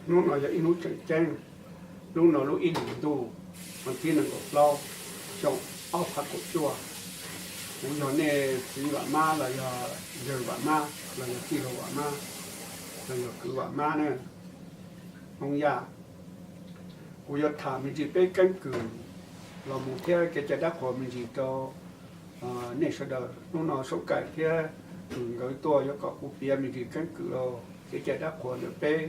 Hnub no yog ib hnub tseem ceeb, hnub no lub ib hlis ntuj, vas thib nees nkaum plaub, xyoo ob phav kaum cuaj. Kuv yog nej txiv Vam Mab los yog yawg Vam Mab los yog tij laug Vam Mab los yog kwv Vam Mab na, Hmoob Yaj. Kuv yuav tham me ntsis peb keeb kwm los mus thiab kev cai dab qhuas me ntsis rau nej sawv daws. Hnub no Saub Kaim thiab Hwm nkawd tuaj yuav kom kuv piav me ntsis keeb kwm rau kev cai dab qhuas ntawm peb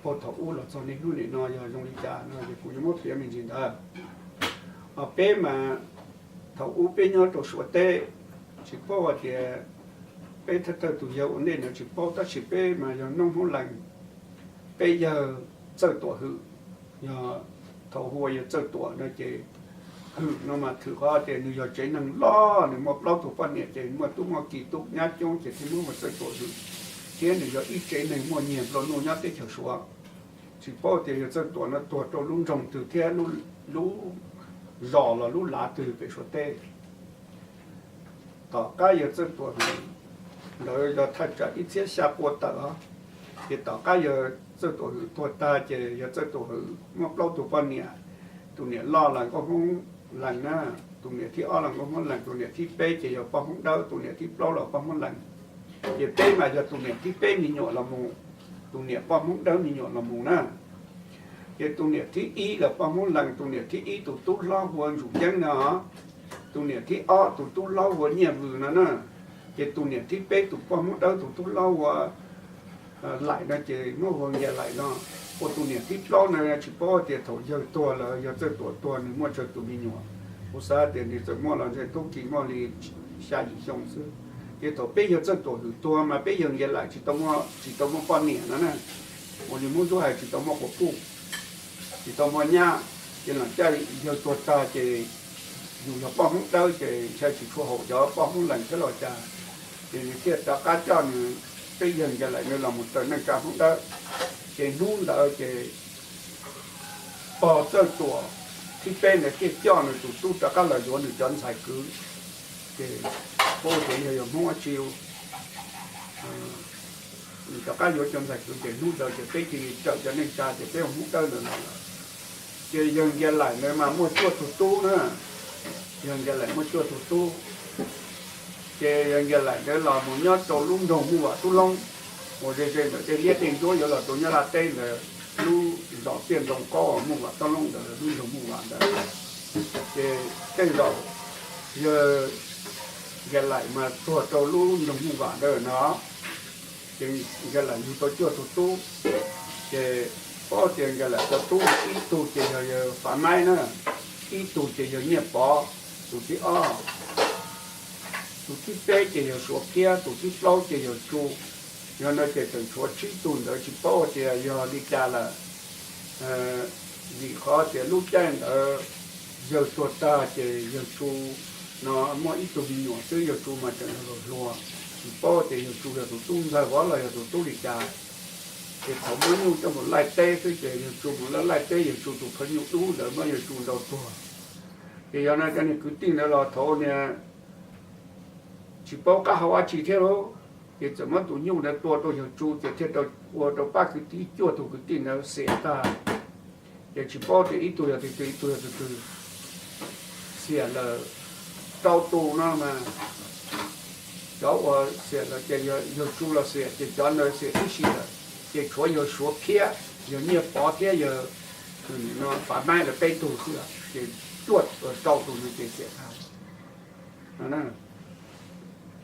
puag thaum ub los txog niaj hnub nim no yog zoo li cas no es kuv yuav muab piav me ntsis ntawd. Peb mas thaum ub peb nyob rau Suav teb, tsis paub hais tias peb thawj thawj tus yawg ua ntej ntawd tsis paub, tab sis peb mas yog noob Hmoob Lees, peb yawg Txawj Tuam Hwm, yog thaum hu ua yawg Txawj Tuam no ces Hwm no mas thwm qhov tias nws yog tsev neeg loj, nws muaj plaub tug poj niam ces muaj tub muaj ki tub nyab coob ces thiaj muab hu ua Txawj Tuam Hwm, thiab nws yog ib tsev neeg muaj nyiag nplua nuj nyob teb chaws Suav. Tsis paub tias yawg Txawj Tuam no tuag rau lub nroog twg thiab lub zos los lub lav twg pem Suav teb. Tom qab yawg Txawj Tuam Hwm, ntawd yog thaj tsam ib txhiab xya pua tawm os, ces tom qab yawg Txawj Tuam Hwm tuag tag ces yawg Txawj Tuam Hwm muaj plaub tug poj niam, tus niam loj los nkauj Hmoob Lees na, tus niam thib ob los nkauj Hmoob Lees, tus niam thib peb ces yog poj Hmoob Dawb, tus niam thib plaub los poj Hmoob Lees. Ces peb mas yog tus niam thib peb me nyuam los mus, tus niam poj Hmoob Dawb me nyuam los mus na. Ces tus niam thib ib los poj Hmoob Lees, tus niam thib ib tus tub hlob hu ua Ntsum Yeeb no, tus niam thib ob tus tub hlob hu ua Nyiaj Vws no na. Ces tus niam thib peb tus poj Hmoob Dawb tus tub hlob hu ua Laim no ces muab hu ua Nkias Laim no. Ua tus niam thib plaub no tsis paub tias thaum yawg tuag los yawg Txawj Tuam tuag nws muaj tsawg tus me nyuam. Kuv xav tias nws txawm muaj los ntshe tub ki muaj li xya yim xyoo xwb. Ces thaum peb yawg Txawj Tuam Hwm tuag mas peb yawg Nkias Laim tsis tau, tsis tau muaj poj niam no na. Ua li Hmoob Ntsuab hais tsis tau muaj quas puj, tsis tau muaj nyab. Ces los caij yawg tuag tag ces yus yog poj Hmoob Dawb ces ntshai tsis tshua haum cov poj Hmoob Lees thiab los cas, ces nws thiaj rov qab coj nws peb yawg Nkias Laim nws los mus raws neej tsa Hmoob Dawb. Ces hnub ntawd ces pog Txawj Tuam thib peb ntawd thiaj coj nws tus tub rov qab los yuav nws cov ntxhais kwv. Ces paub tias yog yog Hmoob dab tsi, nws rov qab yuav cov ntxhais kwv ces hnub ntawd ces peb cia li raws cov neej tsa ces peb ua Hmoob Dawb ntawd los lawm. Ces yawg Nkias Laim ntawd mas muaj cuaj tug tub na, yawg Nkias Laim muaj cuaj tug tub. Ces yawg Nkias Laim ntawd los mus nyob rau lub nroog Muj Vam Tub Loob, uas ze ze ntawm tej liab tej ntsuab yuav los rau nyob Laj teb ntawd, lub zos Tiaj Ntoo Qaub Muj Vam Tub Loob ntawd, lub nroog Muj Vam ntawd. Ces tej zaum yawg Nkias Laim mas tuag rau lub nroog Muj Vam ntawd no. Ces Nkias Laim yug tau cuaj tug tub. Ces paub tias Nkias Laim cov tub ib tug ces yog yawg Fav Maib na, ib tug ces yog Nyiaj Pov, tus thib ob. Tus thib peb ces yog Suav Phiab, tus thib plaub ces yog Tsu. Yog no ces tseem tshuav tsib tug ntawd tsis paub tias yog li cas lawm. Vim qhov tias lub caij ntawd yawg tuag tag ces yawg Tsu no muaj ib tug me nyuam xwb, yawg Tsu mas tseem yog hluas, tsis paub tias yawg Tsu yog tus tub ntxawg vov los yog tus tub li cas. Ces thaum muab nyuj coj mus laij teb xwb ces yawg Tsu mus laij laij teb, yawg Tsu tus phaw nyuj dub ntawd muab yawg Tsu ntaus tuag. Ces yog no cov niag kwv tij ntawd los thaum niag tsis paub qab hau dab tsi thiab lauj, ces txawm muab tus nyuj ntawd tua rau yawg Tsu ces thiaj ua rau pab kwv tij, cuaj tus kwv tij ntawd xiam tag. Ces tsis paub tias ib tug yog tus twg ib tug yog tus twg, xiam lawm rau tus no mas, cov uas xiam lawm ces yawg Tsu los xiam ces cov ntawd xiam tib si lawm, ces tshuav yawg Suav Phiab, yawg Nyiaj Pov thiab yawg Fav Maib lawv peb tug xwb, ces cuaj rau tus ntawd ces xiam tag.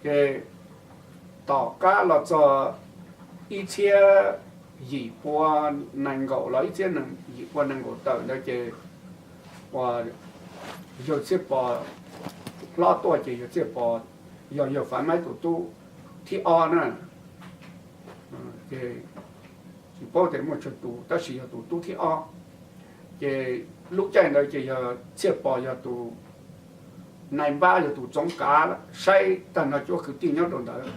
Ces tom qab los txog ib txhiab yim pua nees nkaum los ib txhiab yim pua nees nkaum tawm ntawd ces uas yawg Txhiaj Pov hlob tuaj ces yawg Txhiaj Pov yog yawg Fav Maib tus tub thib ob na. Ces tsis paub tias muaj tsawg tus tab sis yog tus tub thib ob. Ces lub caij ntawd ces yawg Txhiaj Pov yog tus nais npab, yog tus txoov kav saib tag nrho cuab kwv tij nyob rau ntawd.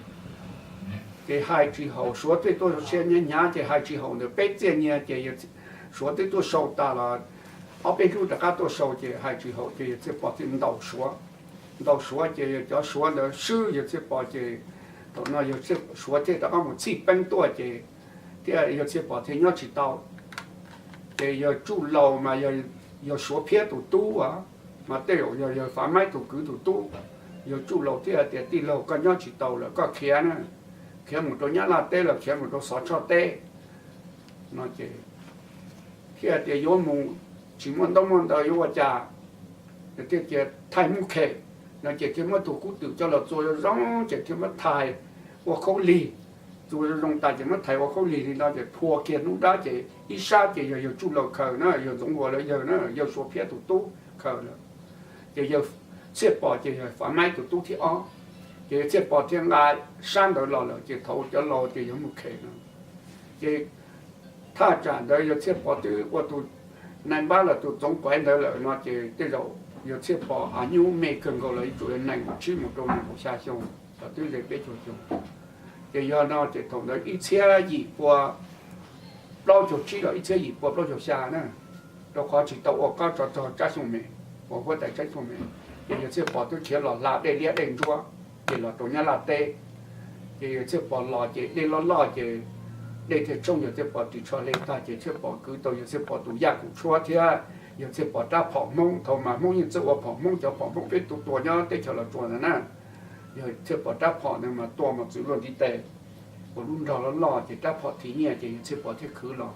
Ces hais tsis haum, Suav twb tuaj sia hnyav hnyav ces hais tsis haum ntawm peb txiaj nyiag ces Suav twb tuaj sau tas los ob peb hnub rov qab tuaj sau ces hais tsis haum ces yawg Txhiaj Pov thiaj ntaus Suav. Ntaus Suav ces cov Suav ntawd swb yawg Txhiaj Pov ces Thaum no yawg Suav thiaj rov qab mus txhij peeb tuaj ces thiaj yawg Txhiaj Pom thiaj nyob tsis tau. Ces yawg Tsuj Laus mas yog Suav Phiab tus tub, mas tej zaum yog yawg Fav Maib tus kwv tus tub. Yawg Tsuj Laus thiaj tias, tij laug, koj nyob tsis tau lawm, koj khiav na, khiav mus rau Nyab Laj teb los khiav mus rau Xov Tshoj teb no ces thiaj tias yuav mus, tsis muaj ntaub muaj ntawv yuav ua cas, thiaj tias thaij muab khem no ces thiaj muab tus kub twm coj los txua zoo zoo ces thiaj muab thaij ua khaub lig, txua zoo zoo tas ces muab thaij ua khaub lig li no ces phua kiag hnub dab ces ib sab ces yog yawg Tsuj Laus khaws na, yawg Ntxoov Huas lawv yawg na, yawg Suav Phiab tus tub khaws lawm. Ces yawg Txhiaj Pom ces yog Fav Maib tus tub thib ob. Ces yawg Txhiaj Pom thiaj nqa sab ntawd los lawm ces thaum cov laus ces yog mus khem no ces thaj tsam ntawd yawg Txhiaj Pom twb ua tus nai npab los tus txoov kuav ntawd lawm no ces tej zaum yawg Txhiaj Pom av nyuj me kawg nkaus los yuav tsum yog nees nkaum tsib mus rau nees nkaum xya xyoo los twb ze peb caug xyoo. Ces yog no ces thaum ntawd ib txhiab yim pua plaub caug tsib los ib txhiab yim pua plaub caug xya na, rau qhov tsis tau ua kob tsov rog Tsab Xyooj Mem, ua huab tais Tsab Xyooj Mem, ces yawg Txhiaj Pom twb khiav los hla dej liab dej ntsuab ces los rau Nyab Laj teb. Ces yawg Txhiaj Pom los ces dej loj loj ces dej thiaj tsoob yawg Txhiaj Pom ris tsho hle tag ces Txhiaj Pom kwv tau yawg Txhiaj Pom tus yaj kum tshuab thiab yawg Txhiaj Pom rab phom Hmoob, thaum mas Hmoob yeej txawj ua phom Hmoob, cov phom Hmoob peb tua tua nyob teb chaws Los Tsuas ntawd na. Yawg Txhiaj Pom rab phom ntawd mas tua mos txwv luaj ntiv tes, ua lub nrog loj loj ces rab phom thim nyiaj ces yawg Txhiaj Pom thiaj khwv los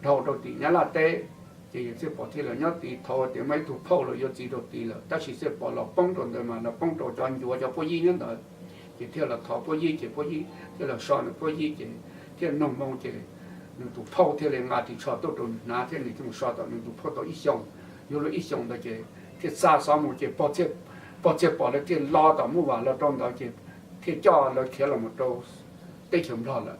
dhau rau tim Nyab Laj teb. Ces yawg Txhiaj Pom thiaj los nyob tid, thaum tias muaj ib tug phauj los yuav txiv rau tid lawm, tab sis Txhiaj Pom los poob rau ntawd mas los poob rau cov ncuav cov puab yib nyob ntawd. Ces thiaj los thov puab yib ces puab yib thiaj los so nws puab yib ces thiaj noog moo ces nws tus phauj thiaj li nqa ris tsho tuaj rau nws hnav thiab nws thiaj mus so tom nws tus phauj tau ib xyoos. Yuav luag ib xyoos ntawd ces thiaj xa xov mus ces pog Txhiaj Pom lawv thiaj los tom Muaj Vam los rau ntawd ces thiaj coj lawv khiav los mus rau teb chaws Nplog lawm.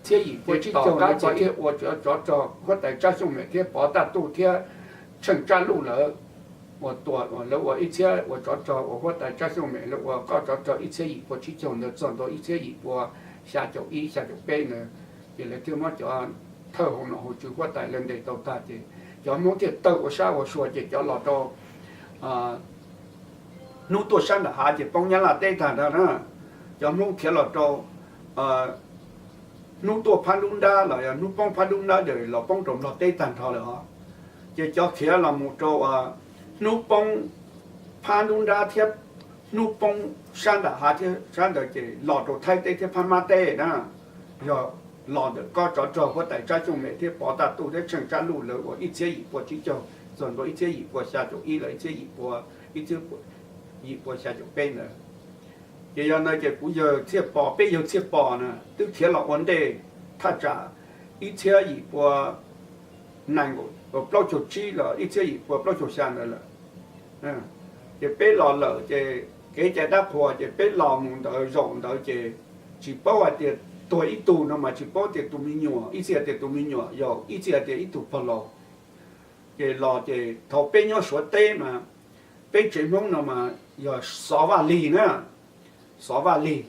Txhiab yim pua tsib caug ntawd ces thiaj ua tsov rog huab tais Tsab Xyooj Mem thiab Pov Taj Tuj thiab Tsheej Tsab Luj lawv ua tua, lawv ua ib txhiab ua tsov rog ua huab tais Tsab Xyooj Mem, lawv ua kob tsov rog ib txhiab yim pua tsib caug ntawd txog ntua ib txhiab yim pua xya caum ib xya caum peb ntawd, ces lawv thiaj muab cov thawj hauv nom hauv tswv huab tais lawv ntes tau tag ces cov Hmoob thiaj tawg ua sab ua sua ces cov los rau hnub tuaj sab nram hav ces poob Nyab Laj teb tag ntag na. Cov Hmoob khiav los rau hnub tuaj phab nruab nrab los yog hnub poob phab nruab nrab ces los poob rau Nplog teb tag nrho lawm os. Ces cov khiav los mus rau hnub poob phab nruab nrab thiab hnub poob sab nram hav thiab sab ntawd ces los rau Thaib teb thiab Phab Mab teb na. Yog los ntawm kob tsov rog huab tais Tsab Xyooj Mem thiab Pov Taj Tuj thiab Tsheej Tsab Luj lawv ua ib txhiab yim pua tsib caug txog ntua ib txhiab yim pua xya caum ib los ib txhiab yim pua, ib txhiab yim pua xya caum peb ntawd. Ces yog no ces kuv yawg Txhiaj Pom, peb yawg Txhiaj Pom na twb khiav los ua ntej thaj tsam ib txhiab yim pua nees nkaum plaub caug tsib los ib txhiab yim pua plaub caug xya ntawd lawm. Ces peb los lawm ces kev cai dab qhuas ces peb los mus ntawd zaum ntawd ces tsis paub hais tias tuag ib tug no mas tsis paub tias tus me nyuam, ib txhia tias tus me nyuam yau, ib txhia tias ib tug pog laus. Ces los ces thaum peb nyob Suav teb mas peb tsev Hmoob no mas yog Xov Vaj Lig na, Xov Vaj Lig.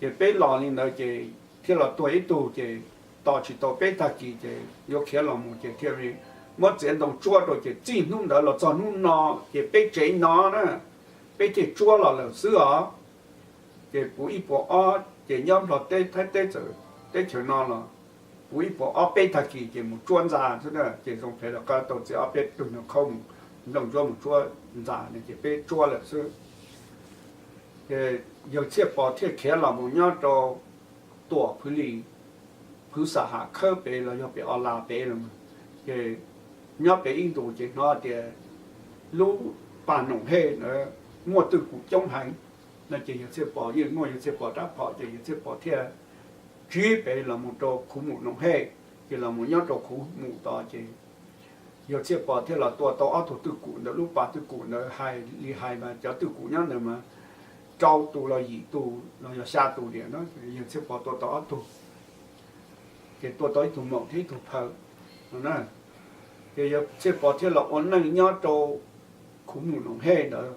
Ces peb los li ntawd ces thiaj los tuag ib tug ces tos tsis tau peb tag kis ces yuav khiav los mus ces thiaj li muab txiav ntoo tsuab rau ces txij hnub ntawd los txog hnub no ces peb tsev no na peb thiaj tsuab los lawm xwb os. Ces puv ib puas ob ces nyob Nplog teb Thaib teb txawm teb chaws no los puv ib puas ob peb tag kis ces mus tsuab ntxa xwb na, ces zoo phem los qab tau txiav ob peb tug nyuag khaub mus nplooj ntsuab mus tsuab ntxa no ces peb tsuab lawm xwb. Ces yawg Txhiaj Pov thiaj khiav los mus nyob rau Tuam Phwv Lis, Phwv Xam Ham Khawb pem los yog pem Os Las pem los, ces nyob pem ib ntus ces hnov tias lub pas Noom Hej ntawd muaj twj kum coob heev no ces yawg Txhiaj Pov yeej muaj yawg Txhiaj Pov rab phom ces yawg Txhiaj Pov thiaj tsiv pem los mus rau khuv mum Noom Hej, ces los mus nyob rau khuv mum tod ces yawg Txhiaj Pov thiaj los tua tau ob tug twj kum ntawd, lub pas twj kum ntawd hais li hais mas cov twj kum nyob ntawd mas rau tus los yim tus los yog xya tus diam no, yawg Txhiaj Pov tua tau ob tug, ces tua tau ib tug maum thiab ib tug phaw no na. Ces yawg Txhiaj Pov thiaj los ua neej nyob rau khuv mum Noom Hej ntawd.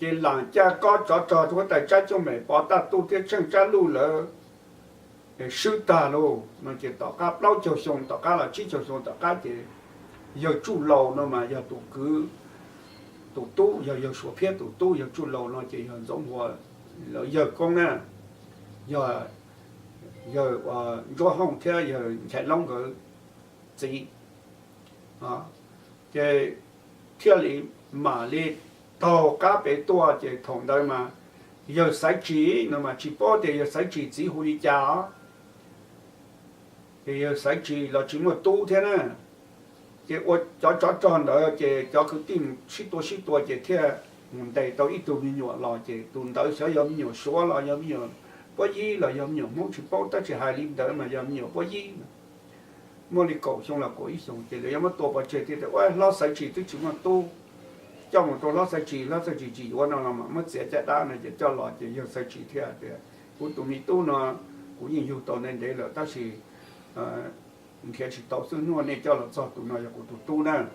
Ces lam caj kob tsov rog huab tais Tsab Xyooj Mem, Pov Taj Tuj thiab Tsheej Tsab Luj lawv swb tag lauj no ces tom qab plaub caug xyoo tom qab los tsib caug xyoo tom qab ces yawg Tsuj Laus no mas yog tus kwv tus tub, yog yawg Suav Phiab tus tub, yawg Tsuj Laus no ces yog Ntxoov Huas lawv yawg koob na, yog yawg Ntsuab Hooj thiab yawg Nchaiv Loob nkawd txiv. Ces thiaj li mam li taug qab pem tuaj, ces thaum ntawd mas yawg Xaiv Tsim no mas tsis paub tias yawg Xaiv Tsim txiv hu li cas os. Ces yawg Xaiv Tsim los tsis muaj tub thiab na. Ces ua cov tsov rog ntawd ces cov kwv tij mus sib tua sib tua ces thiaj mus ntes tau ib tug me nyuam los, ces tus ntawd xyov yog me nyuam Suav los yog me nyuam Puab Yib los yog me nyuam Hmoob tsis paub, tab sis hais li ntawd mas yog me nyuam Puab Yib. Muaj li kaum xyoo los kaum ib xyoos, ces lawv yuav muab tua pov tseg thiab tias, Ua, Hlob Xaiv Tsim twb tsis muaj tub, coj mus rau Hlob Xaiv Tsim, Hlob Xaiv Tsim tsis yuav no los mam muab txiav caj dab no. Ces coj los ces yawg Xaiv Tsim thiaj tias, Kuv tus me tub no kuv yeej yug tau ntev ntev lawm, tab sis nrhiav tsis tau xwb, hnub nej coj los txog tus no yog kuv tus tub na.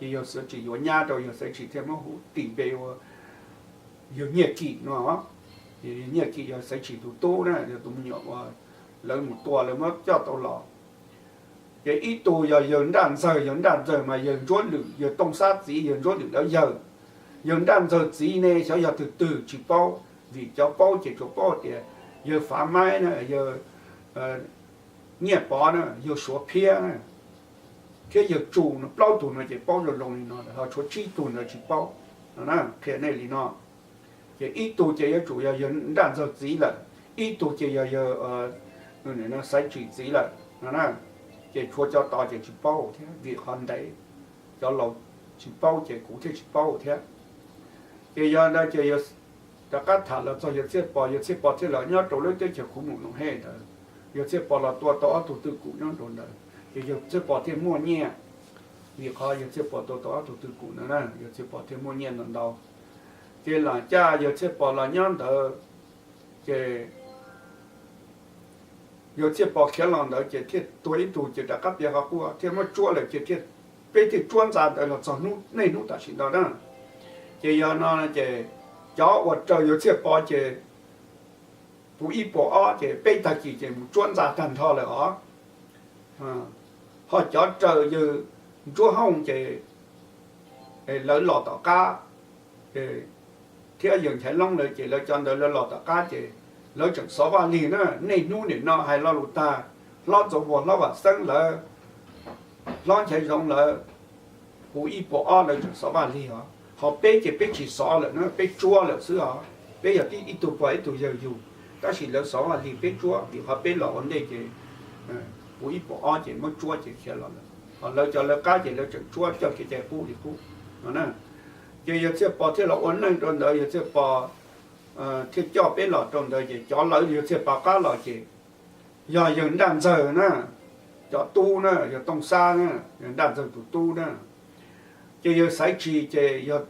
Ces yawg Xaiv Tsim yuav nyab rau, yawg Xaiv Tsim thiaj muab hu tis npe ua yawg Nyiaj Kim no. Ces yawg Nyiaj Kim yog Xaiv Tsim tus tub na, yog tus me nyuam uas lawv mus tua lawv muab coj tau los. Ces ib tug yog yawg Nraj Ntxawg, yawg Nraj Ntxawg mas yawg Ntsuab Lwm, yawg Tooj Xab txiv, yawg Ntsuab Lwm lawv yawg. Yawg Nraj Ntxawg txiv ne xyov yog twg twg tsis paub, vim cov paub ces tsuas paub tias yawg Fav Maib na, yawg Nyiaj Pov na, yawg Suav Phiab na, thiab yawg Tsu no, plaub tug no ces paub zoo zoo li no, ho tshuav tsib tug ntawd tsis paub no na. Qhia nej li no, ces ib tug ces yuav tsum yog yawg Nraj Ntxawg txiv lawm, ib tug ces yog yawg Xaiv Tsim txiv lawm no na. Ces tshuav cov tod ces tsis paub thiab, vim qhov ntev, cov laus tsis paub ces kuv thiaj tsis paub thiab. Ces yog ntawd ces rov qab tham los txog yawg Txhiaj Pov, yawg Txhiaj Pov thiaj los nyob rau lub teb chaws Khuv Mus Noom Hej ntawd. Yawg Txhiaj Pov los tua tau ob tug twj kum nyob rau ntawd, ces yawg Txhiaj Pov thiaj muaj nyiaj. Vim qhov yawg Txhiaj Pov tua tau ob tug twj kum ntawd na, yawg Txhiaj Pov thiaj muaj nyiaj ntau ntau. Ces lam caj yawg Txhiaj Pov los nyob ntawd, ces yawg Txhiaj Pov khiav los ntawd ces thiaj tuag ib tug, ces rov qab piav qhov qub thiaj muab tsuab lawm, ces thiaj, peb thiaj tsuab ntxa ntawd los txog niaj hnub tam sim ntawd na. Ces yog no ces cov uas raws yawg Txhiaj Pov ces puv ib puas ob, ces peb tag kis ces mus tsuab ntxa tag nrho lawm os. Ho cov raws yawg Ntsuab Hooj ces lawv los tom qab, thiab yawg Nchaiv Loob lawv ces lawv cov ntawd lawv los tom qab ces lawv tseem xov vaj lig na. Niaj hnub nim no hais lo lus tag, hlob Ntxoov Vuas, hlob Vam Xeeb lawv, hlob Nchaiv Zoov lawv, puv ib puas ob lawv tseem xov vaj lig os. Ho peb ces peb tsis xov lawm na, peb tsuab lawm xwb os. Peb yog tib ib tug pog ib tug yawg yug, tab sis lawv xov vaj lig peb tsuab, vim qhov peb los ua ntej ces puv ib puas ob ces muab tsuab ces khiav los lawm. Ho lawv cov lawv qab ces lawv tseem tsuab coj kev cai qub li qub no na. Ces yawg Txhiaj Pov thiaj los ua neej rau ntawd, yawg Txhiaj Pov thiaj coj peb los rau ntawd, ces cov lawv yawg Txhiaj Pov qab los ces yog yawg Nraj Ntxawg na, cov tub na, yawg Tooj Xab na, yawg Nraj Ntxawg tus tub na. Ces yawg Xaiv Tsim ces yog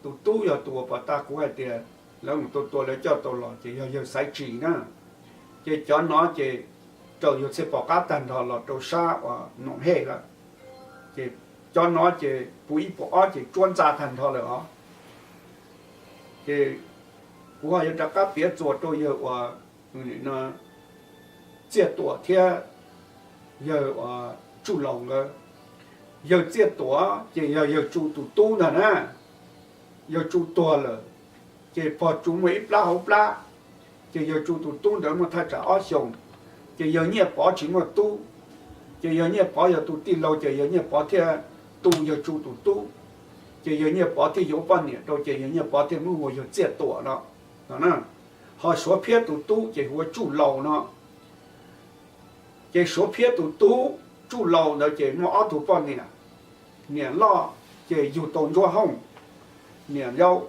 tus tub, yog tus uas pom tag kuv hais tias lawv mus tua tua lawv coj tau los ces yog yawg Xaiv Tsim na. Ces cov no ces raws yawg Txhiaj Pov qab tag nrho los rau sab uas Noom Hej lawm. Ces cov no ces puv ib puas ob ces tsuab ntxa tag nrho lawm os. Ces kuv ho yuav rov qab piav txuas rau yawg uas Txiaj Tuam thiab yawg Tsuj Laus nkawd. Yawg Txiaj Tuam ces yog yawg Tsu tus tub ntag na. Yawg Tsu tuag lawm, ces pog Tsu muaj ib plab hauv plab, ces yawg Tsu tus tub ntawd muaj thaj tsam ob xyoos. Ces yawg Nyiaj Pov tsis muaj tub, ces yawg Nyiaj Pov yog tus tij laug, ces yawg Nyiaj Pov thiaj tu yawg Tsu tus tub, ces yawg Nyiaj Pov thiaj yuav poj niam rau, ces yawg Nyiaj Pov thiaj muab hu ua yawg Txiaj Tuam no, no na. Ho Suav Phiab tus tub ces hu ua Tsuj Laus no. Ces Suav Phiab tus tub Tsuj Laus ntawd ces muaj ob tug poj niam. Niam loj ces yug tau Ntsuab Hooj, niam yau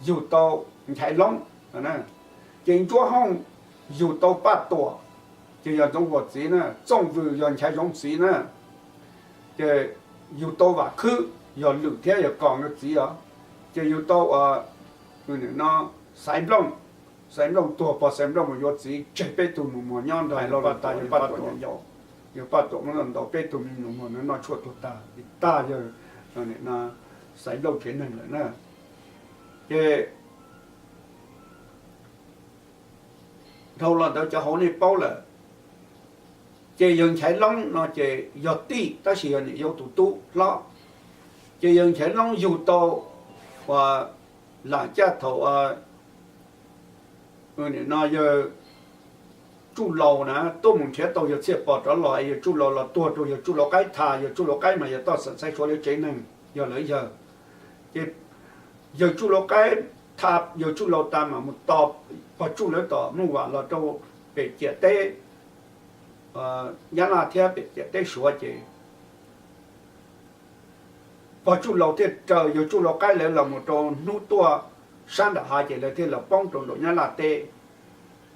yug tau Nchaiv Loob. Ces Ntsuab Hooj yug tau Paj Tuam, ces yog Ntxoov Huas txiv na, Txooj Vws yog Nchaiv Zoov txiv na. Ces yug tau Vam Khwb, yog Lwm thiab yog Koos nkawd txiv os. Ces yug tau no Xaiv Nplooj, Xaiv Nplooj tuag, pog Xaiv Nplooj mus yuav txiv tseg peb tug nus muag nyob nrog Lauj Laj tas, yog Paj Tuam, yog Paj Tuam muab ntaus peb tug me nus muag noj tshuaj tuag tag, tag yawg Xaiv Nplooj tsev neeg lawm na. Ces dhau los ntawd cov hauv nej paub lawm. Ces yawg Nchaiv Loob no ces yog tij tab sis yog niam yau tus tub hlob. Ces yawg Nchaiv Loob yug tau uas lam caj thaum Nim no yawg Tsuj Laus na tuaj mus nrhiav tau yawg Txhiaj Pov rov los, yawg Tsuj Laus los tuag rau yawg Tsuj Laus qaib tha, yawg Tsuj Laus qaib mas yog toj xeem Xaiv Suav lawv tsev neeg, yog lawv yawg. Ces yawg Tsuj Laus qaib tha yawg Tsuj Laus tas mas mus tos pog Tsuj lawv tom Nuj Vam los rau pem ciam teb Nyab Laj thiab pem ciam teb Suav ces pog Tsuj Laus thiaj raws yawg Tsuj Laus qaib lawv los mus rau hnub tuaj sab nram hav ces lawv thiaj los poob rau nraum Nyab Laj teb,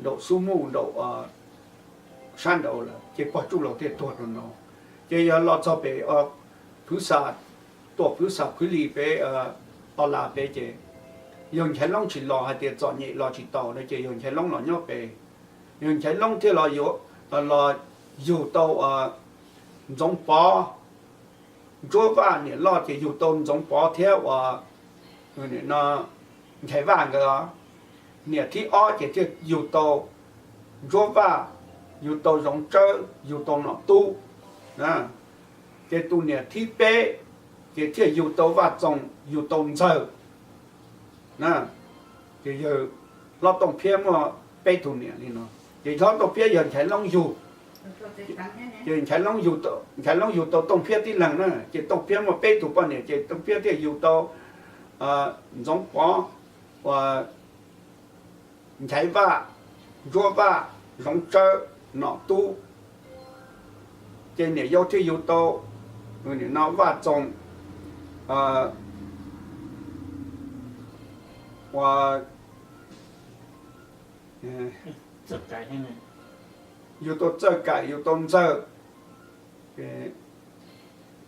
nraum Xub Muj nraum sab nraud lawm ces pog Tsuj Laus thiaj tuag rau nraud. Ces yog los txog pem Phwv Xa, tuam Phwv Xa Phwv Lis pem Os Las pem ces yawg Nchaiv Loob tsis los hais tias txom nyem los tsis taus no ces yawg Nchaiv Loob los nyob pem. Yawg Nchaiv Loob thiaj los, los yug tau Ntxoov Pov, Ntsuab Vaj niam loj ces yug tau Ntxoov Pov thiab uas Nchaiv Vaj nkawd. Niam thib ob ces thiaj yug tau Ntsuab Vaj, yug tau Zoov Tsawb, yug tau Nom Tub. Ces tus niam thib peb ces thiaj yug tau Vaj Txoos, yug tau Ntxawg. Ces yawg Hlob Tooj Phiab muaj peb tug niam li no. Ces Hlob Tooj Phiab yog Nchaiv Loob yug, ces Nchaiv Loob yug tau Tooj Phiab tib leeg na. Ces Tooj Phiab muaj peb tug poj niam ces Tooj Phiab thiaj yug tau Ntxoov Pov, uas Nchaiv Vaj, Ntsuab Vaj, Zoov Tsawb, Nom Tub. Ces niam yau thiaj yug tau nim no Vaj Txoos, uas yug tau Txawj Kaim, yug tau Ntxawg,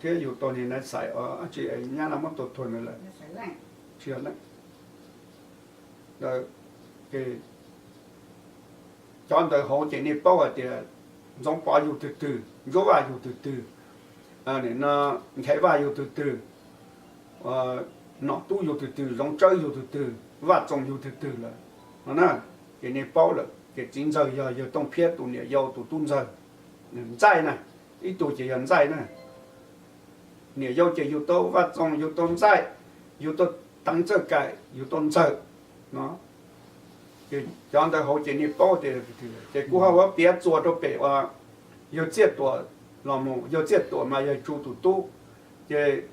thiab yug tau niag Nais Xais, tsis, nyab no muab tua tuag ntawd lawm, tsis yog Leej. Cov ntawd hauv ces nej paub hais tias Ntxoov Pov yug twg twg, Ntsuab Vaj yug twg twg, no Nchaiv Vaj yug twg twg, Nom Tub yug twg twg, Zoov Tsawb yug twg twg, Vaj Txoos yug twg twg lawm no na. Ces nej paub lawm ces txiv ntxawg yog yawg Tooj Phiab tus niam yau tus tub ntxawg, Ntxaij na, ib tug ces yog Ntxaij na. Niam yau ces yug tau Vaj Txoos, yug tau Ntxaij, yug tau Teev Txawj Kaim, yug tau Ntxawg no. Ces cov ntawd hauv ces nej paub tias, ces kuv ho ua piav txuas rau pem uas yawg Txiaj Tuam los mus, yawg Txiaj Tuam mas yog Tsu tus tub, ces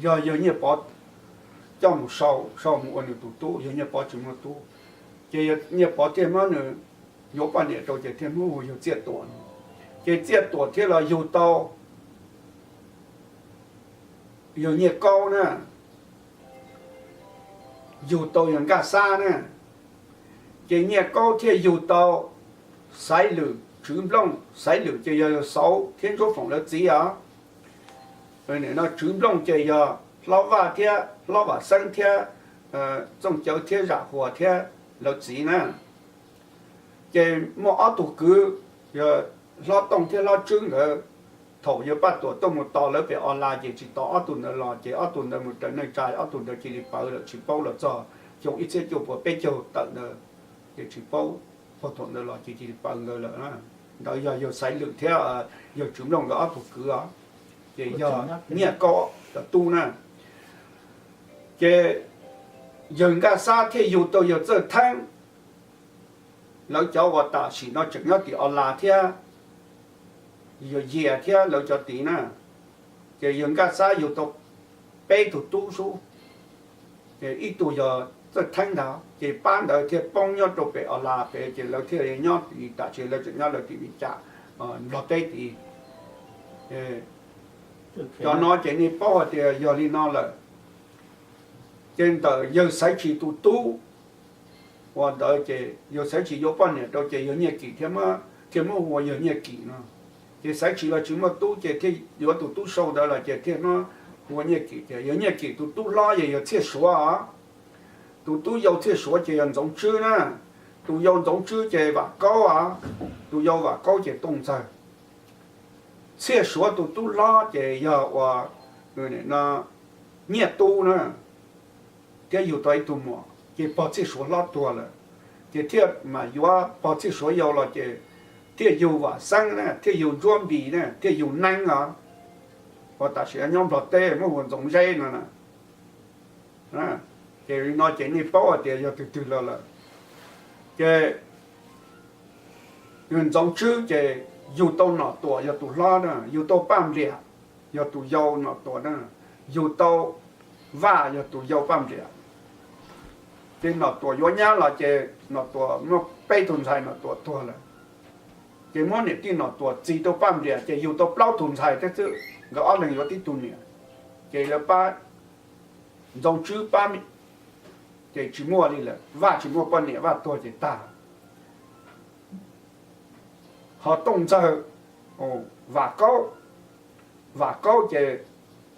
yog yawg Nyiaj Pov coj mus sau, sau mus ua nws tus tub, yawg Nyiaj Pov tsis muaj tub. Ces yawg Nyiaj Pov thiaj muab nws yuav poj niam rau ces thiaj muab hu yawg Txiaj Tuam no. Ces Txiaj Tuam thiaj los yug tau yawg Nyiaj Kaub na, yug tau yawg Nkaj Xab na. Ces Nyiaj Kaub thiaj yug tau Xaiv Lwm, Tswv Nplooj, Xaiv Lwm ces yog yawg Xauv thiab Ntsuab Foom lawv txiv os. No Tswv Nplooj ces yog Hlob Vaj thiab Hlob Vam Xeeb thiab Txooj Cawv thiab Zam Huas thiab lawv txiv na. Ces muaj ob tug kwv, yog Hlob Tooj thiab Hlob Tswb nkawd, thaum yawg Paj Tuam tuaj mus tos lawv pem Os Las ces tsis tos ob tug ntawd los ces ob tug ntawd mus raws neej tsa, ob tug ntawd cia li pawv lawm tsis paub los txog xyoo ib txhiab cuaj puas peb caug tawm ntawd ces tsis paub, puag thaum ntawd los ces cia li pawv nkawd lawm. Ntawd yog yawg Xaiv Lwm thiab yawg Tswv Nplooj nkawd ob tug kwv os, ces yog Nyiaj Kaub cov tub na. Ces yawg Nkaj Xab thiaj yug tau yawg Txawj Theeb, lawv cov uas tam sim no tseem nyob tim Os Las thiab yawg Yias thiab lawv cov tid na. Ces yawg Nkaj Xab yug tau peb tug tub sub, ces ib tug yog Txawj Theeb ntag, ces pab ntawd thiaj poob nyob rau pem Os Las pem, ces lawv thiaj nyob tim, tam sim lawv tseem nyob lawv tim Vim Cas, Nplog teb tid. Cov no ces nej paub hais tias yog li no lawm. Ces ntawm yawg Xaiv Tsis tus tub uas ntawd ces yawg Xaiv Tsis yuav poj niam rau ces yawg Nyiaj Kim thiaj muab hu ua yawg Nyiaj Kim no. Ces Xaiv Tsis los tsis muaj tub ces thiaj yuav tus tub sau ntawd los ces thiaj muab hu ua Nyiaj Kim. Ces yawg Nyiaj Kim tus tub hlob yog yawg Txhiaj Suav os. Tus tub yau Txhiaj Suav ces yog Ntxoov Tswb na. Tus yau Ntxoov Tswb ces Vam Kaub os. Tus yau Vam Kaub ces Tooj Ntxawg. Txhiaj Suav tus tub hlob ces yog uas Nyiaj Tub na, thiab yug tau ib tug muam, ces pog Txhiaj Suav hlob tuag lawm, ces thiaj mam yuav pog Txhiaj Suav yau los ces thiaj yug Vam Xeeb na, thiaj yug Ntsuab Npis na, thiaj yug Neeb os, uas tam sim nyob Nplog teb muab hu ua Ntxoov Zeb no na. Ces li no ces nej paub hais tias yog twg twg los lawm. Ces Ntxoov Tswb ces yug tau Nom Tuam yog tus hlob na, yug tau Paj Npliam yog tus yau Nom Tuam na, yug tau Vaj yog tus yau Paj Npliam. Ces Nom Tuam yuav nyab los ces Nom Tuam muaj peb tug ntxhais, Nom Tuam tuag lawm. Ces muab niam tij Nom Tuam txis rau Paj Npliam ces yug tau plaub tug ntxhais thiab xwb, nkawd ob leeg yuav tib tug niam. Ces lawv pab, Ntxoov Tswb pab, ces tsis muaj li lawm, Vaj tsis muaj poj niam, Vaj tuag ces tag. Ho Tooj Ntxawg, Vam Kaub, Vam Kaub ces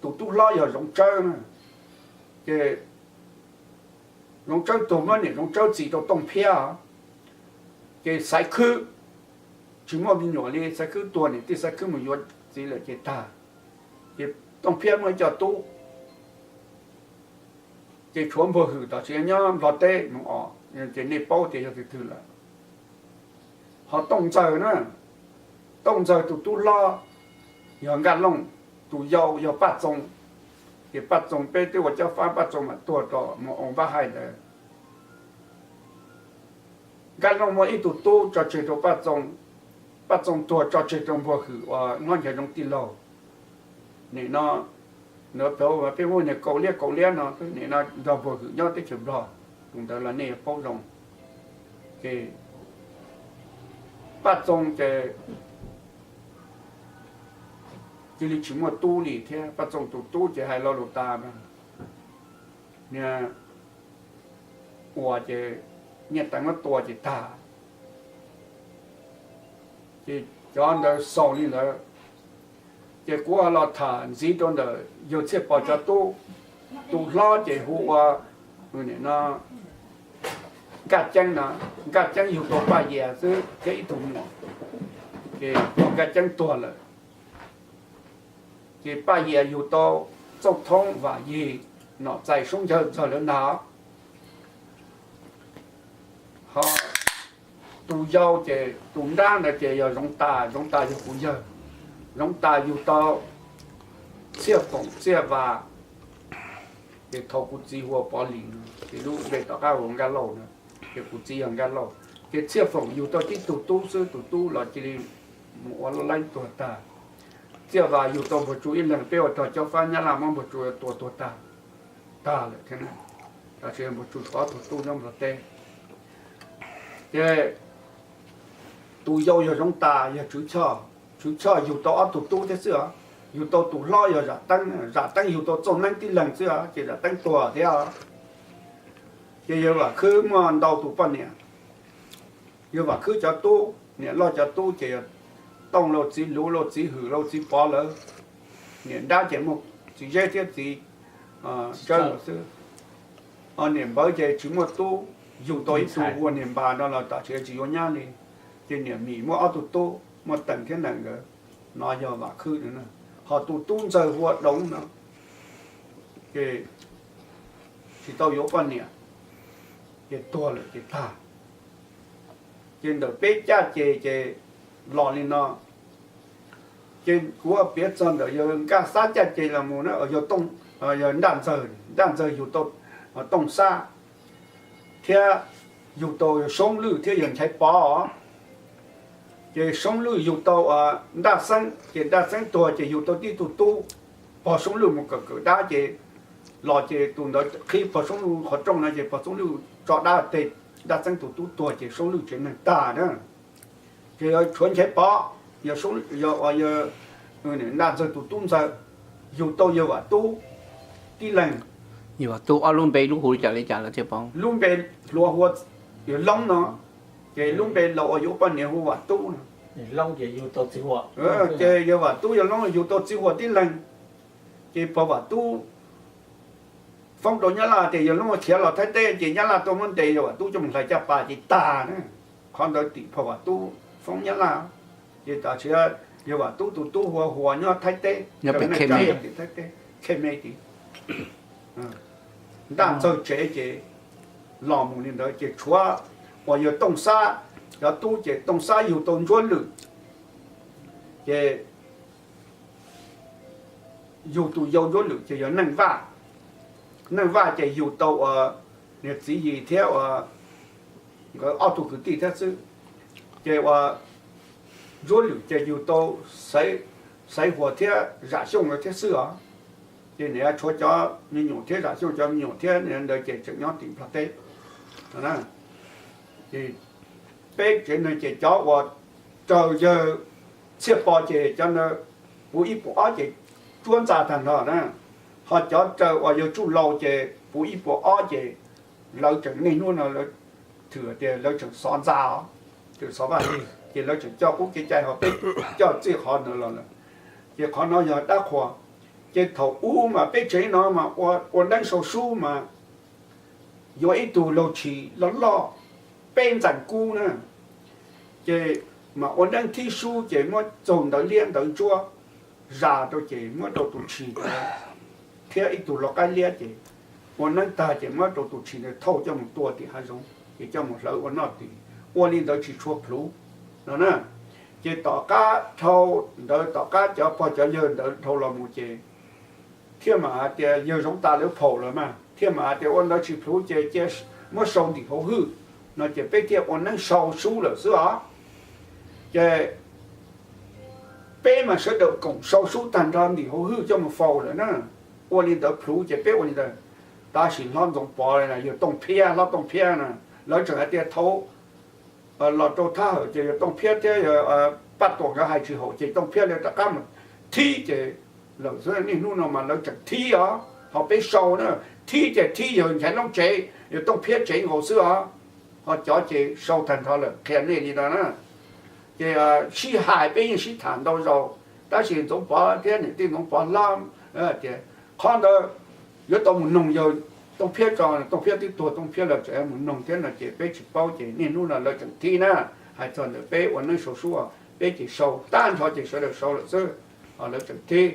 tus tub hlob yog Zoov Tsawb na. Ces Zoov Tsawb tuag muab niam Zoov Tsawb txis rau Tooj Phiab. Ces Xaiv Khwb tsis muaj me nyuam li, Xaiv Khwb tuag, niam tij Xaiv Khwb mus yuav txiv lawm ces tag. Ces Tooj Phiab muaj ib co tub, ces tshuav Npuag Hwm tam sim nyob Nplog teb no os, ces nej paub tias yog tus twg lawm. Ho Tooj Ntxawg na, Tooj Ntxawg tus tub hlob yog Nkaj Looj, tus yau yog Paj Txoo. Ces Paj Txoo peb twb ua Cob Fab, Paj Txoo mam tuag rau mus oo Npab Haij ntawd. Nkaj Looj muaj ib tug tub tso tseg rau Paj Txoo, Paj Txoo tuag tso tseg rau Npuag Hwm uas nyob Nchaiv Zoov tij laug. Nim no ntawd peb muaj niag Kaus Liab, Kaus Liab no, nim no nrog Npuag Hwm nyob teb chaws Nplog, tus ntawd los nej yuav paub zoo. Ces Paj Txoo ces cia li tsis muaj tub li thiab, Paj Txoo tus tub ces hais lo lus tas, niag uas ces Nyiaj Teev muab tua ces tag. Ces cov ntawd xaus li ntawd. Ces kuv los tham ntxiv rau ntawm yawg Txhiaj Pov cov tub, tus hlob ces hu ua Nkaj Ceeb no, Nkaj Ceeb yug tau Paj Yias xwb thiab ib tug muam, ces Nkaj Ceeb tuag lawm. Ces Paj Yias yug tau Txooj Thoob, Vam Yig, Nom Txais, Soob Ncawg, Ntxawg lawv ntag. Ho tus yau ces tus nrab ntawd ces yog Zoov Tas, Zoov Tas yog kuv yawg. Zoov Tas yug tau Txhiaj Foom, Txhiaj Vas, ces thaum kuv txiv hu ua Pov Lis no, ces lub npe tom qab hu ua Nkaj Lauj no, ces kuv txiv yog Nkaj Lauj. Ces Txhiaj Foom yug tau tib tug tub xwb, tus tub los cia li mus ua laj leeb tuag tag. Txhiaj Vas yug tau Npuag Tsu ib leeg, peb ua rog Cob Fab Nyab Laj muab Npuag Tsu tua tuag tag, tag lawm thiab. Tab sis Npuag Tsu tshuav ob tug tub nyob Nplog teb. Ces tus yau yog Zoov Tas, yog Tswv Choj. Tswv Choj yug tau ob tug tub thiab xwb os. Yug tau tus hlob yog Zam Teeb, Zam Teeb yug tau Txooj Neeb tib leeg xwb os, ces Zam Teeb tuag thiab. Ces yawg Vam Khwb muaj ntau tus poj niam. Yawg Vam Khwb cov tub, niam loj cov tub ces Tooj lauj, Txiv Luv lauj, Txiv Hwm lauj, Txiv Pov lawm. Niam nrab ces muaj Txiv Zeb thiab Txiv Tsawb lawm xwb. Niam Npawv ces tsis muaj tub, yug tau ib tug hu ua niam Npas no los tam sim tsis yuav nyab li. Ces niam Mim muaj ob tug tub, muaj Teem thiab Nees nkawd. No yog Vam Khwb no. Ho tus tub Ntxawg hu ua Doov no, ces tsis tau yuav poj niam, ces tuag lawm ces tag. Ces ntawm peb caj ces, ces los li no. Ces kuv piav txog ntawm yawg Nkaj Xab caj ces los mus na, yawg Tooj, yawg Ntaj Ntxawg, Ntaj Ntxawg yug tau Tooj Xab, thiab yug tau yawg Soob Lwj thiab yawg Nchaiv Pov. Ces Soob Lwj yug tau Ntaj Xeeb, ces Ntaj Xeeb tuag ces yug tau tib tug tub, pog Soob Lwj mus kawm kawm dab ces los ces tus ntawd qhib pog Soob Lwj qhov rooj no ces pog Soob Lwj tso dab teg, Ntaj Xeeb tus tub tuag ces Soob Lwj tsev neeg tag na. Ces yog tshuav Nchaiv Pov, yog Ntaj Ntxawg tus tub Ntxawg, yug tau yawg Vam Tub tib leeg. Yawg Vam Tub ob lub npe lub hu li cas li cas lawm thiaj paub? Lub npe hluas hu ua yawg Loob no, ces lub npe laus uas yuav poj niam hu Vam Tub no. Ces yawg Vam Tub yawg Loob yug tau txiv huas tib leeg. Ces pog Vam Tub foob rau Nyab Laj tias yawg Loob khiav los Thaib teb, ces Nyab Laj tuaj muab ntes yawg Vam Tub coj mus hlais caj pas ces tag na. Qhov ntawd tim pog Vam Tub foob Nyab Laj. Ces tam sim yawg Vam Tub tus tub hu ua Huas nyob Thaib teb, Thaib teb, Khej Me tim Ntaj Ntxawg tsev ces los mus li ntawd ces tshuav uas yawg Tooj Xab cov tub ces Tooj Xab yug tau Ntsuab Lwm, ces yug tus yau Ntsuab Lwm ces yog Neej Vaj. Neej Vaj ces yug tau uas niag Txiv Yis thiab uas nkawd ob tug kwv tij thiab xwb. Ces uas Ntsuab Lwm ces yug tau Xaiv Huas thiab Zam Xyooj lawv thiab xwb os. Ces nws tshuav cov me nyuam thiab, Zam Xyooj cov me nyuam thiab ntawd ces tseem nyob tim Nplog teb. Ces peb tsev neeg ces cov uas raws yawg Txhiaj Pov ces cov ntawd puv ib puas ob ces tsuab ntxa tag nrho na. Ho cov raws uas yawg Tsuj Laus ces puv ib puas ob ces lawv tseem niaj hnub no lawv thwm tias lawv tseem xov ntxa os, tseem xov vaj lig ces lawv tseem coj qub kev cai ho peb coj txij qhov ntawd los lawm. Ces qhov no yog dab qhuas. Ces thaum ub mas peb tsev no mas ua neeb sau sub mas yuav ib tug laug tshis loj loj peb ntxees kub na. Ces mas ua neeb thib sub ces muab txaug ntawv liab ntawv ntsuab zas rau ces muab rau tus tshis thiab ib tug lau qaib liab ces ua neeb tag ces muab rau tus tshis ntawd thauj coj mus tua tim hav zoov ces coj mus hlawv ua noj tim. Ua li ntawd tsis tshua plhuav no na. Ces tom qab dhau ntawd, tom qab cov pog cov yawg ntawd dhau los mus ces thiaj mam hais tias yawg Zoov Tas lawv phaum lawm mas thiaj mam hais tias ua ntawd tsis plhuav ces cia muab sau ntim hauv hwj no ces peb thiaj ua neeb sau sub lawm xwb os. Ces peb mas sawv daws koom sau sub tag nrho ntim hauv hwj coj mus faus lawm na. Ua li ntawd plhuav ces peb ua li ntawd. Tab sis hlob Ntxoov Pov, yawg Tooj Phiab, hlob Tooj Phiab na, lawv tseem hais tias thaum los rau thab hawm ces yawg Tooj Phiab thiab yawg Paj Tuam nkawd hais tsis haum ces Tooj Phiab lawv rov qab mus thib ces lawm xwb. Niaj hnub no mas lawv tseem thib os, ho peb sau na, thib ces thib yawg Nchaiv Loob tsev, yawg Tooj Phiab tsev nkaus xwb os. Ho cov ces sau tag nrho lawm, qhia nej li no na. Ces sib hais peb yeej sib tham ntau zaus, tab sis Ntxoov Pov thiab niam tij Ntxoov Pov hlob tias qhov ntawd yuav tau mus noog yawg Tooj Phiab tso, Tooj Phiab twb tuag, Tooj Phiab lawv tseem mus noog thiab no ces peb tsis paub ces niaj hnub no lawv tseem thib na. Hais txog ntawm peb ua neeb sau sub, peb ces sau tag nrho ces sawv daws sau lawm xwb, lawv tseem thib.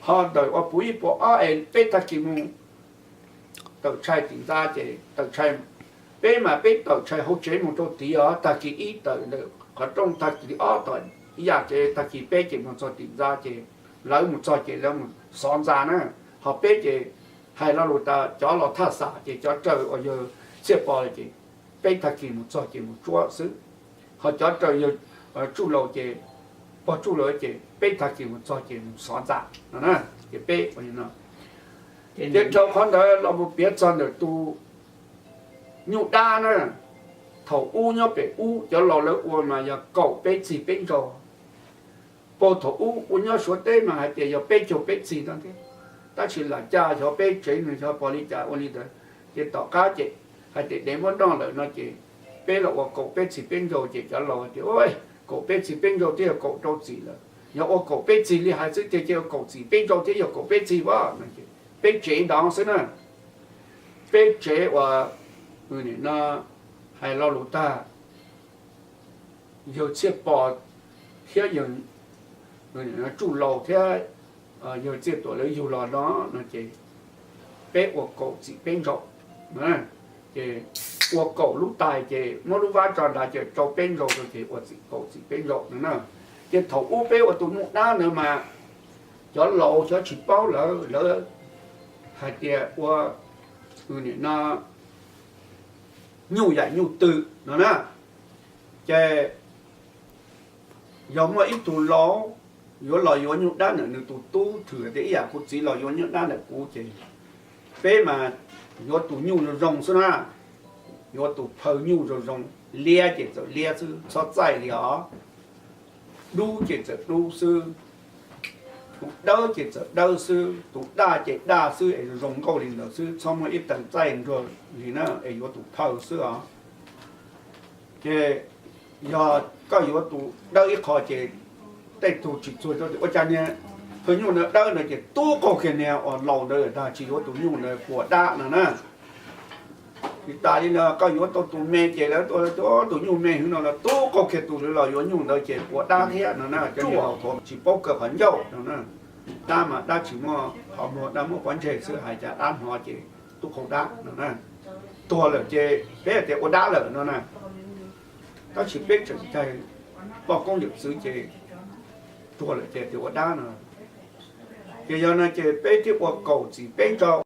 Ho ntawm uas puv ib puas ob es peb tag kis mus tawm tshais tim ntxa ces tawm tshais, peb mas peb tawm tshais hauv tsev mus rau tid os, tag kis ib tawm ntawm qhov rooj, tag kis ob tom ib yam tsev, tag kis peb ces mus txog tim ntxa ces lawv mus txog ces lawv mus xov ntxa na. Ho peb ces hais lo lus tas cov los thaj xam ces cov raws uas yawg Txhiaj Pov lawm ces peb tag kis mus txog ces mus tsuab xwb. Ho cov raws yawg Tsuj Laus ces, pog Tsuj Laus ces peb tag kis mus txog ces mus xov ntxa no na. Ces peb ua li no. Ces dhau qhov ntawd los mus piav txog ntawm tus nyuj dab na. Thaum ub nyob pem ub cov laus lawv ua mas yog kaum peb txig peb ntsau. Puag thaum ub ua nyob Suav teb mas hais tias yog peb caug peb txig no thiab, tab sis lam caj xyov peb tsev neeg xyov pom li cas ua li ntawd. Ces tom qab ces hais tias dev muab noj lawm no ces peb los ua kaum peb txig peb ntsau ces cov laus tias kaum peb txig peb ntsau thiab yog kaum rau txim lawm, yog ua kaum peb txig li hais xwb ces cia ua kaum txim peb ntsau thiab yog kaum peb txig as no ces peb tsev ntawd xwb na. Peb tsev uas no hais lo lus tag, yawg Txhiaj Pov thiab yawg Tsuj Laus thiab yawg Txiaj Tuam lawv yug los no no ces peb ua kaum txim peb ntsau. Ces ua kaum lub tais ces muab lub vab tso nrad ces rau peb ntsau rau ces ua txim kaum txim peb ntsau no na. Ces thaum ub peb ua tus nyuj dab ntawd mas cov laus xyov tsis paub lawv, lawv hais tias ua no nyuj yaim nyuj twm no na. Ces yog muaj ib tug laus yuav los yuav nyuj dab ntawm nws tus tub, thwm tias ib yam kuv txiv los yuav nyuj dab ntawm kuv ces peb mas yuav tus nyuj zoo zoo xwb na, yuav tus phaw nyuj zoo zoo, liab ces txawm liab xwb txhob txaij li os, dub ces txawm dub xwb, tus dawb ces txawm dawb xwb, tus daj ces daj xwb es zoo nkauj li ntawd xwb, txhob muaj ib tee txaij nruag li na, es yuav tus phaw xwb os. Ces yog koj yuav tus dawb ib qho ces tej tug tsis txuag rau tias ua cas niag phaw nyuj ntawd dawb ntawd ces tub qaug kiag niag uas laus ntawd tag, tsis yuav tus nyuj ntawd puas dab no na. Tsis tas li no koj yuav tau tus me ces lawv tuaj tus nyuj me hwv no los tub qaug kiag tus lawv los yuav nyuj ntawd ces puas dab thiab no na. Cov niag laus thaum tsis paub kaw qhov ncauj no na. Dab mas dab tsis muaj qhov muag, dab muaj pob ntseg xwb, hais cas dab hnov ces tub qaug dab no na. Tuag lawm ces peb tias ua dab lawm no na. Tab sis peb tseem cais poj koob yawm txwv ces tuag lawm ces tias ua dab no. Ces yog no ces peb thiaj ua kaum txim peb ntsau.